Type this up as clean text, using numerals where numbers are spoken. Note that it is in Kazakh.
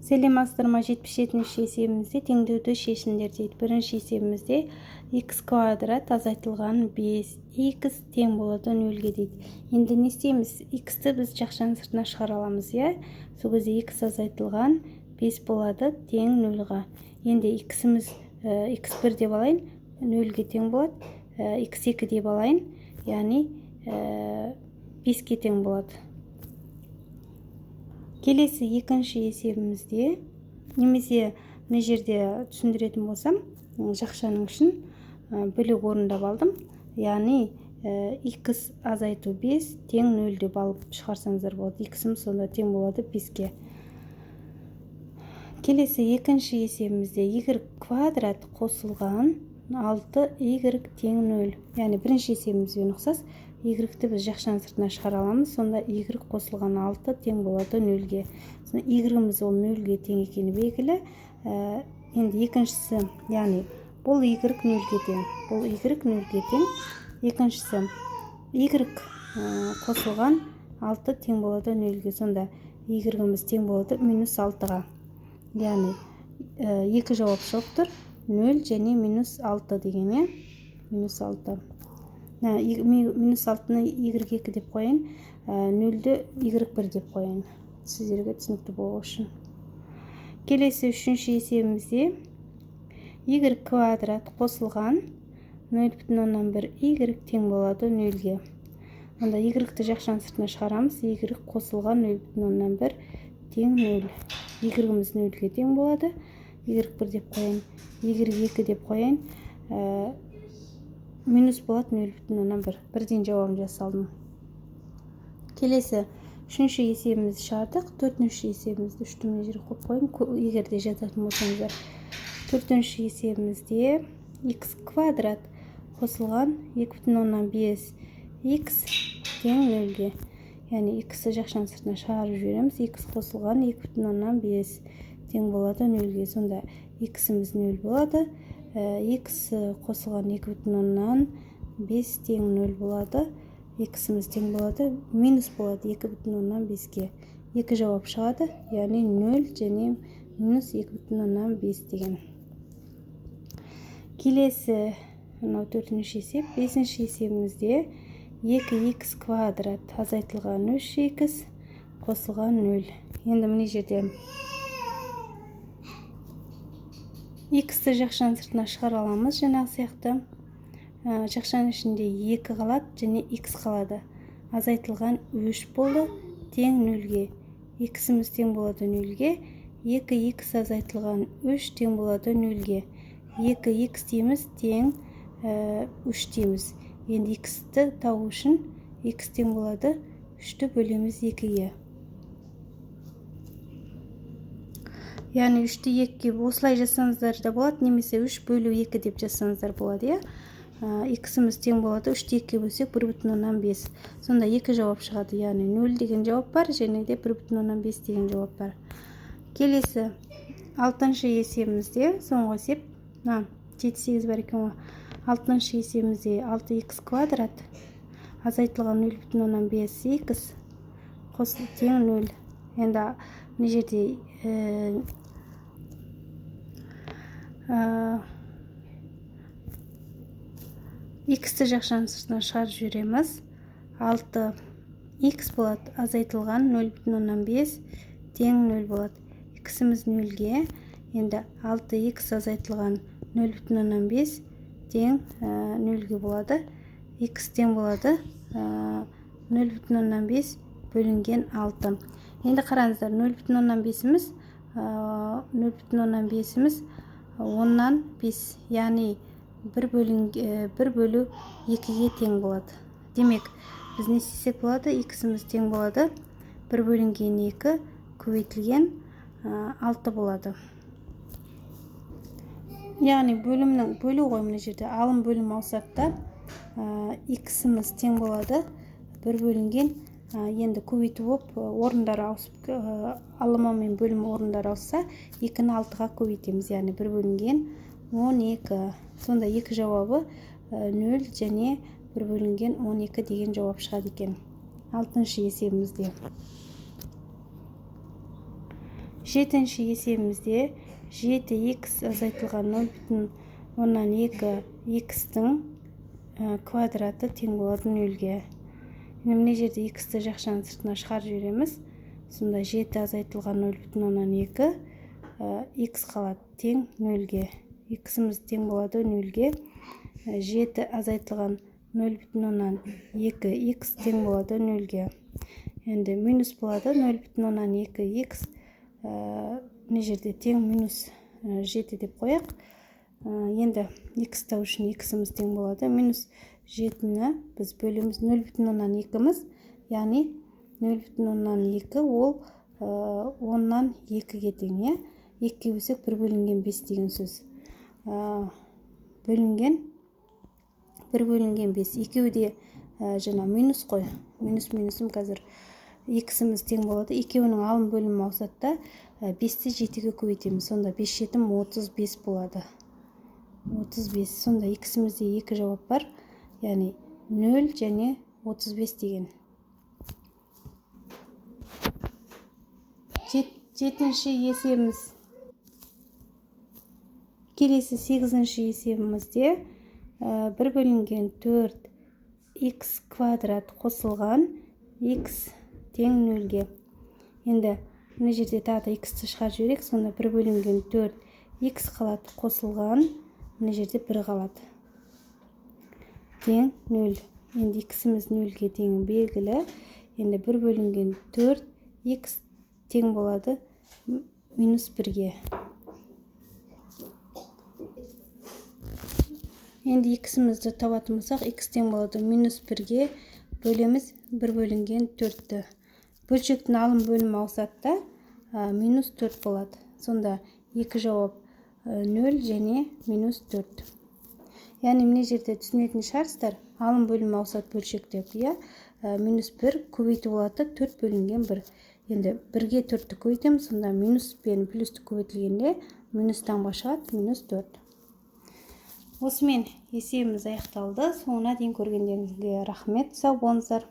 Сәлеметсіздер ме? 77-ші есебімізде теңдеуді шешіңдер дейді. Бірінші есебімізде х квадрат азайтылған 5 х тең болады 0-ге дейді. Енді не істейміз? Х-ті біз жақшаның сыртына шығара аламыз, иә? Сол кезде х азайтылған 5 болады тең 0-ға. Енді х-іміз х1 деп алайын, 0-ге тең болады. Х2 деп алайын, яғни 5-ке тең болады. Келесі екінші есебімізде, немесе мына жерде түсіндіретін болсам, жақшаның ішін бөлек орындап алдым. Яғни х азайту 5 тең 0 деп алып шығарсаңыздар болады. Х-іміз сонда тең болады 5-ке. Келесі екінші есебімізде y квадрат қосылған 6y тең 0. Яғни бірінші есебімізбен ұқсас, y-ті біз жақшаның сыртына шығара аламыз. Сонда y қосылған 6 тең болады 0-ге. Сонда y-іміз ол 0-ге тең екені белгілі. Енді екіншісі, яғни бұл y 0-ге тең, бұл y 0-ге тең. Екіншісі y қосылған 6 тең болады 0-ге. Сонда y-іміз тең болады минус 6-ға. Яғни екі жауап шығып тұр: 0 және минус 6 деген, иә, минус 6. Минус 6-ны y2 деп қояйын, 0-ді y1 деп қояйын, сіздерге түсінікті болу үшін. Келесі үшінші есебімізде y квадрат қосылған 0,1 y тең болады 0-ге. Онда y-ті жақшаның сыртына шығарамыз. Y қосылған 0,1 тең 0. Y-іміз 0-ге тең болады. Y1 деп қояйын, y2 деп қояйын, минус болады 0,1. Бірден жауабын жасалдым. Келесі үшінші есебімізді шығардық. Төртінші есебімізді, үшті мына жерге қойып қояйын, егер де жазатын болсаңыздар. Төртінші есебімізде х квадрат қосылған 2,5 х тең 0-ге. Яғни х-ті жақшаның сыртына шығарып жібереміз. Х қосылған 2,5 тең болады 0-ге. Сонда х-іміз 0 болады. Х қосылған 2,5 тең 0 болады. Х-іміз тең болады, минус болады 2,5-ке. Екі жауап шығады, яғни 0 және минус 2,5 деген. Келесі мынау төртінші есеп. Бесінші есебімізде 2х квадрат азайтылған 3х қосылған 0. Енді мына жерде х-ті жақшаның сыртына шығара аламыз жаңағы сияқты. Жақшаның ішінде 2 қалады және х қалады. Азайтылған 3 болды тең 0-ге. Х-іміз тең болады 0-ге. 2х азайтылған 3 тең болады 0-ге. 2х дейміз тең 3 дейміз. Енді х-ті табу үшін х тең болады 3-ті бөлеміз 2-ге. Яғни 3-ті 2-ге осылай жазсаңыздар да болады, немесе 3 бөлу 2 деп жазсаңыздар болады, иә. Х-іміз тең болады 3-ті 2-ге бөлсек 1,5. Сонда екі жауап шығады, яғни 0 деген жауап бар және де 1,5 деген жауап бар. Келесі алтыншы есебімізде, соңғы есеп, 7-8 бар екен ғой. Алтыншы есебімізде 6х квадрат азайтылған 0,5 х тең 0. Енді мына жерде х-ті жақшаның сыртына шығарып жібереміз. 6х болады азайтылған 0,5 тең 0 болады. Х-іміз 0-ге. Енді 6х азайтылған 0,5 тең 0-ге болады. Х тең болады 0,5 бөлінген 6. Енді қараңыздар, 0,5-іміз 0,5-іміз 10-нан 5, яғни 1 бөлу 2-ге тең болады. Демек, біз не істесек болады? Х-іміз тең болады 1 бөлінген 2 көбейтілген 6 болады. Яғни бөлімнің бөлу ғой мына жерде, алым бөлім ауысады да, х-іміз тең болады 1 бөлінген, енді көбейту болып орындары ауысып, алымы мен бөлім орындары ауысса, 2-ні 6-ға көбейтеміз, яғни 1 бөлінген 12. Сонда екі жауабы 0 және 1 бөлінген 12 деген жауап шығады екен алтыншы есебімізде. Жетінші есебімізде 7х азайтылған 0,2 х-тің квадраты тең болады 0-ге. Енді мына жерде х-ті жақшаның сыртына шығарып жібереміз. Сонда 7 азайтылған 0,2 х қалады тең 0-ге. Х-іміз тең болады 0-ге. 7 азайтылған 0,2 х тең болады 0-ге. Енді минус болады 0,2 х, мына жерде тең минус 7 деп қояйық. Енді х табу үшін х-іміз тең болады минус 7-ні біз бөлеміз 0,2-міз, яғни 0,2 ол 10-дан 2-ге тең, иә? 2-ге бөлсек 1 бөлінген 5 деген сөз. Бөлінген 1 бөлінген 5. Екеуі де жаңа минус қой. Минус минусым қазір х-іміз тең болады. Екеуінің алым бөлімі ауысады да, 5-ті 7-ге көбейтеміз. Сонда 5 жетім 35 болады. 35. Сонда х-імізде екі жауап бар. Яғни 0 және 35 деген. Жетінші есебіміз. Келесі 8-ші есебімізде 1 бөлінген 4 х квадрат қосылған х тең 0-ге. Енді мына жерде тағы да х-ті шығарып жіберейік. Сонда 1 бөлінген 4 х қалады қосылған, мына жерде 1 қалады тең 0. Енді х-іміз 0-ге тең белгілі. Енді 1 бөлінген 4 х тең болады минус 1-ге. Енді х-імізді табатын болсақ, х тең болады минус 1-ге бөлеміз 1 бөлінген 4-ті. Бөлшектің алым бөлімі ауысады да, минус 4 болады. Сонда екі жауап 0 және минус 4. Яғни мына жерде түсінетін шығарсыздар, алым бөлімі ауысады бөлшек деп, иә? Минус 1 көбейту болады 4 бөлінген 1. Енді 1-ге 4-ті көбейтеміз, сонда минус пен плюсті көбейтілгенде минус таңба шығады, минус 4. Осымен есебіміз аяқталды. Соңына дейін көргендеріңізге рахмет. Сау болыңыздар.